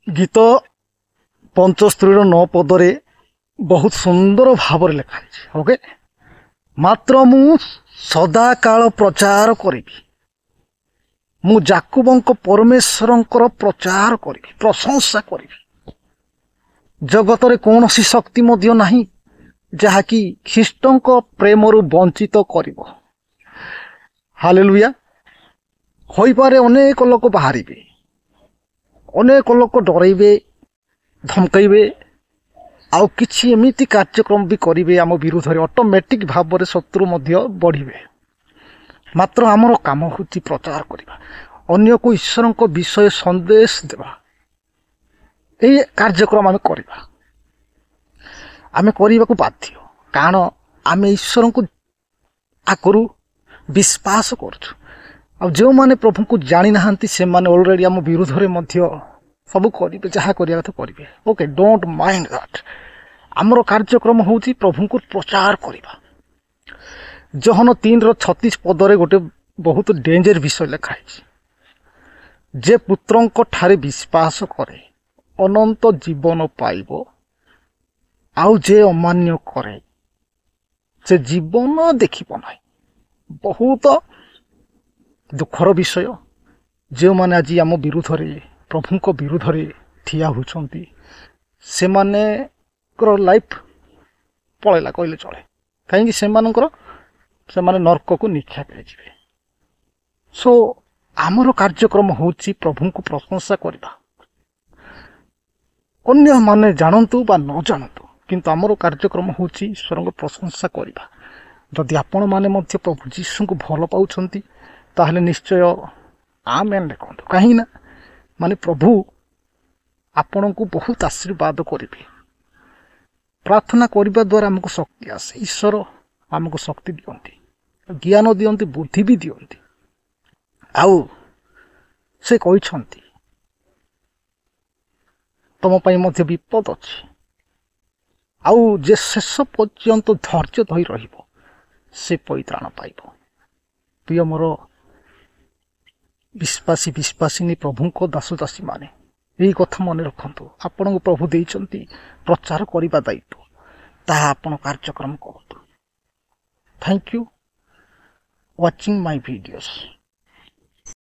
ଗୀତ 75ର 9 ପଦରେ ବହୁତ ସୁନ୍ଦର ଭାବରେ ଲେଖା ହେଇଛି। ଓକେ, ମାତ୍ର ମୁଁ ସଦାକାଳ ପ୍ରଚାର କରିବି, ମୁଁ ଜାକୁବଙ୍କ ପରମେଶ୍ୱରଙ୍କର ପ୍ରଚାର କରିବି, ପ୍ରଶଂସା କରିବି। ଜଗତରେ କୌଣସି ଶକ୍ତି ମଧ୍ୟ ନାହିଁ ଯାହାକି ଖ୍ରୀଷ୍ଟଙ୍କ ପ୍ରେମରୁ ବଞ୍ଚିତ କରିବ। ହାଲେଲୁୟା। ହୋଇପାରେ ଅନେକ ଲୋକ ବାହାରିବେ, ଅନେକ ଲୋକ ଡରେଇବେ, ଧମକେଇବେ, ଆଉ କିଛି ଏମିତି କାର୍ଯ୍ୟକ୍ରମ ବି କରିବେ ଆମ ବିରୁଦ୍ଧରେ। ଅଟୋମେଟିକ୍ ଭାବରେ ଶତ୍ରୁ ମଧ୍ୟ ବଢ଼ିବେ। ମାତ୍ର ଆମର କାମ ହେଉଛି ପ୍ରଚାର କରିବା, ଅନ୍ୟକୁ ଈଶ୍ୱରଙ୍କ ବିଷୟ ସନ୍ଦେଶ ଦେବା। ଏଇ କାର୍ଯ୍ୟକ୍ରମ ଆମେ କରିବା, ଆମେ କରିବାକୁ ବାଧ୍ୟ, କାରଣ ଆମେ ଈଶ୍ୱରଙ୍କୁ ଆଗରୁ ବିଶ୍ୱାସ କରୁଛୁ। ଆଉ ଯେଉଁମାନେ ପ୍ରଭୁଙ୍କୁ ଜାଣିନାହାନ୍ତି, ସେମାନେ ଅଲରେଡ଼ି ଆମ ବିରୁଦ୍ଧରେ ମଧ୍ୟ ସବୁ କରିବେ, ଯାହା କରିବା କଥା କରିବେ। Okay, don't mind that. ଆମର କାର୍ଯ୍ୟକ୍ରମ ହେଉଛି ପ୍ରଭୁଙ୍କୁ ପ୍ରଚାର କରିବା। ଯୋହନ 3ର 36 ପଦରେ ଗୋଟେ ବହୁତ ଡେଞ୍ଜର ବିଷୟ ଲେଖା ହେଇଛି। ଯେ ପୁତ୍ରଙ୍କ ଠାରେ ବିଶ୍ୱାସ କରେ, ଅନନ୍ତ ଜୀବନ ପାଇବ, ଆଉ ଯେ ଅମାନ୍ୟ କରେ, ସେ ଜୀବନ ଦେଖିବ ନାହିଁ। ବହୁତ ଦୁଃଖର ବିଷୟ, ଯେଉଁମାନେ ଆଜି ଆମ ବିରୁଦ୍ଧରେ, ପ୍ରଭୁଙ୍କ ବିରୁଦ୍ଧରେ ଠିଆ ହେଉଛନ୍ତି, ସେମାନଙ୍କର ଲାଇଫ୍ ପଳେଇଲା କହିଲେ ଚଳେ। କାହିଁକି ସେମାନେ ନର୍କକୁ ନିକ୍ଷେପ ହେଇଯିବେ। ସୋ ଆମର କାର୍ଯ୍ୟକ୍ରମ ହେଉଛି ପ୍ରଭୁଙ୍କୁ ପ୍ରଶଂସା କରିବା। ଅନ୍ୟମାନେ ଜାଣନ୍ତୁ ବା ନ ଜାଣନ୍ତୁ, କିନ୍ତୁ ଆମର କାର୍ଯ୍ୟକ୍ରମ ହେଉଛି ଈଶ୍ୱରଙ୍କ ପ୍ରଶଂସା କରିବା। ଯଦି ଆପଣମାନେ ମଧ୍ୟ ପ୍ରଭୁ ଯୀଶୁଙ୍କୁ ଭଲ ପାଉଛନ୍ତି, ତାହେଲେ ନିଶ୍ଚୟ ଆମେନ୍ ଲେଖନ୍ତୁ। କାହିଁକି ନା ମାନେ ପ୍ରଭୁ ଆପଣଙ୍କୁ ବହୁତ ଆଶୀର୍ବାଦ କରିବେ। ପ୍ରାର୍ଥନା କରିବା ଦ୍ୱାରା ଆମକୁ ଶକ୍ତି ଆସେ। ଈଶ୍ୱର ଆମକୁ ଶକ୍ତି ଦିଅନ୍ତି, ଜ୍ଞାନ ଦିଅନ୍ତି, ବୁଦ୍ଧି ବି ଦିଅନ୍ତି। ଆଉ ସେ କହିଛନ୍ତି, ତମ ପାଇଁ ମଧ୍ୟ ବିପଦ ଅଛି, ଆଉ ଯେ ଶେଷ ପର୍ଯ୍ୟନ୍ତ ଧୈର୍ଯ୍ୟ ଧରି ରହିବ, ସେ ପରିତ୍ରାଣ ପାଇବ। ପ୍ରିୟ ମୋର ବିଶ୍ୱାସୀ ବିଶ୍ୱାସିନୀ, ପ୍ରଭୁଙ୍କ ଦାସ ଦାସୀମାନେ, ଏଇ କଥା ମନେ ରଖନ୍ତୁ। ଆପଣଙ୍କୁ ପ୍ରଭୁ ଦେଇଛନ୍ତି ପ୍ରଚାର କରିବା ଦାୟିତ୍ୱ, ତାହା ଆପଣ କାର୍ଯ୍ୟକ୍ରମ କରନ୍ତୁ। Thank you watching my videos.